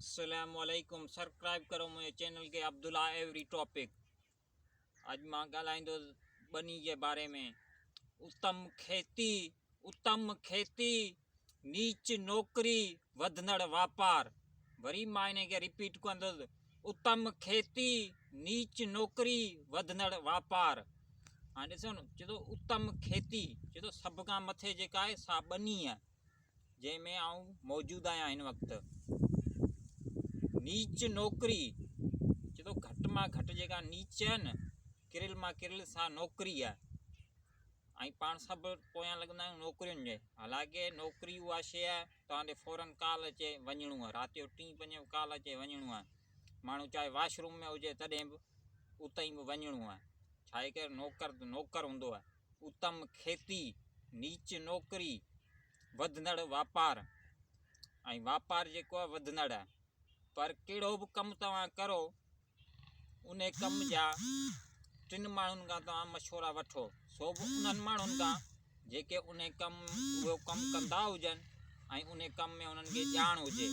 السلام عليڪم سبسڪرائب ڪرو منهنجي چينل کي عبدالله ايوري ٽاپڪ اڄ مان ڳالهائيندس ٻني جي باري ۾ اتم کيتي اتم کيتي نيچ نوڪري وڌندڙ واپار وري مان ان کي رپيٽ ڪندس اتم کيتي نيچ نوڪري وڌندڙ واپار هاڻي ڏسو نه چي ٿو اتم کيتي چي ٿو سڀ کان مٿي جيڪا آهي سا ٻني آهي جنهن ۾ آئون موجود آهيان هن وقت. نيچ نوڪري، چي ٿو گهٽ مان گهٽ جيڪا نيچ آهي نه ڪريل مان ڪريل سا نوڪري آهي ۽ پاڻ سڀ پويان لڳندا آهيون نوڪرين جي حالانڪه نوڪري اها شيء آهي توهان ڏي فورن ڪال اچي وڃڻو آهي رات جو ٽين پنجين به ڪال اچي وڃڻو آهي ماڻهو چاهي واش روم ۾ هجي تڏهن به اتي به وڃڻو آهي ڇاهي ڪري نوڪر ته نوڪر هوندو آهي اتم کيتي، نيچ نوڪري، وڌندڙ واپار ۽ واپار جيڪو آهي وڌندڙ آهي پر ڪهڙو به ڪم توهان ڪرو ان ڪم جا ٽن ماڻهن کان توهان مشورا وٺو سو به انهن ماڻهن کان جيڪي ان ڪم اهو ڪم ڪندا هجن ۽ ان ڪم ۾ انهن کي ڄاڻ هجي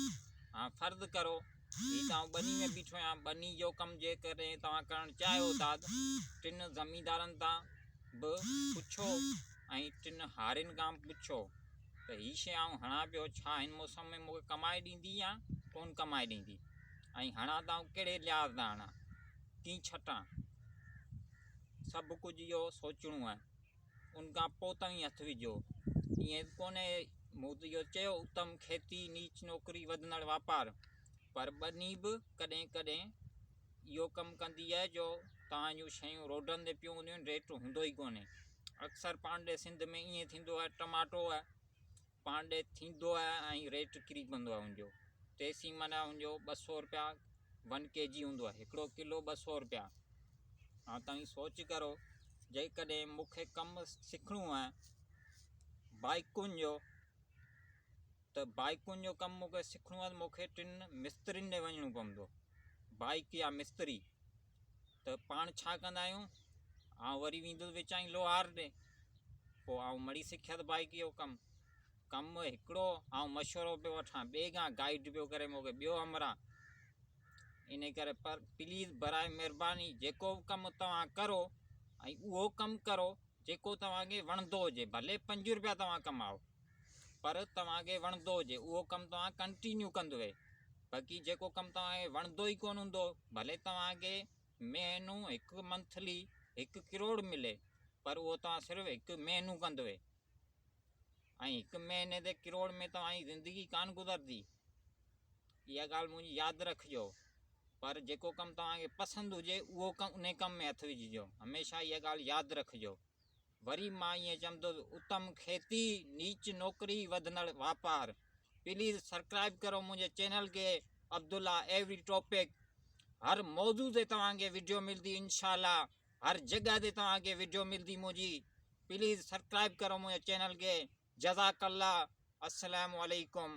ها فرض ڪرو هي ته آئون ٻني ۾ بيٺو آهيان ٻني جو ڪم جيڪڏهن توهان ڪرڻ چاهيو ٿا ته ٽن زميندارن تان به پڇو ۽ ٽن هارين کان به پڇو ته هي شيء آئون هڻان پيو ڇا هن موسم ۾ مون کي ڪمائي ڏيندي يا ڪونه ڪمائي ڏيندي ۽ هڻان ته آئون ڪهڙي لحاظ تان هڻان ڪيئن ڇٽان سڀ ڪجهه اهو سوچڻو آهي ان کان پوء توهين هٿ وجهو. ائين به ڪونهي، مون ته اهو چيو اتم کيتي، نيچ نوڪري، وڌندڙ واپار. پر ٻني به ڪڏهن ڪڏهن اهو ڪم ڪندي آهي جو توهان جون شيون روڊن تي پيون هونديون آهن، ريٽ هوندو ئي ڪونهي. اڪثر پاڻ ڏي سنڌ ۾ ائين ٿيندو آهي، ٽماٽو آهي، پاڻ ڏي ٿيندو آهي ۽ ريٽ ڪري پوندو آهي ان جو. تيسين معنيٰ ان جو ٻه سو روپيا ون ڪي جي هوندو آهي، هڪڙو ڪلو ٻه سو روپيا. هاڻ توهين سوچ ڪرو جيڪڏهن مون کي ڪم سکڻو آهي بائيڪن جو ته بائيڪن جو ڪم مون کي سکڻو آهي ته مون کي ٽن مسترين ڏي وڃڻو پوندو بائيڪ يا مستري ته پاڻ ڇا ڪندا آهيون آئون وري ويندس وچان لوهار ڏي پوء آئون مڙي سکيس بائيڪ جو ڪم ڪم هڪڙو آئون مشورو پيو وٺان ٻئي کان گائيڊ پيو ڪري مون کي ٻيو همراهه انهي ڪري پر پليز برائي مهرباني جيڪو به ڪم توهان ڪرو ۽ اهو ڪم ڪرو جيڪو توهان کي وڻندو هجي ڀلي پنج روپيا توهان ڪماؤ پر توهان کي وڻندو هجي اهو ڪم توهان ڪنٽينيو ڪندو وي باقي جيڪو ڪم توهان کي وڻندو ئي ڪونه هوندو ڀلي توهان کي مهينو هڪ منٿلي هڪ ڪروڙ ملي پر اهو توهان صرف هڪ مهينو ڪندو وي ۽ هڪ مهيني تي ڪروڙ ۾ توهان جي زندگي ڪانه گذرندي. اها ڳالهه منهنجي ياد رکجو. پر جيڪو ڪم توهان کي پسند هجي اهو ڪم انهي ڪم ۾ هٿ وجهجو. هميشه اها ڳالهه ياد رکجو. وري مان ائين چوندس اتم کيتي، نيچ نوڪري، وڌندڙ واپار. پليز سرڪرائب ڪرو منهنجي چينل کي عبدالله ايوري ٽاپڪ. هر موضوع تي توهان کي وڊيو ملدي انشاء الله. هر جڳهه تي توهان کي وڊيو ملدي منهنجي. پليز سبسڪرائب ڪرو منهنجي چينل کي جزاڪ الله السلام عليڪم.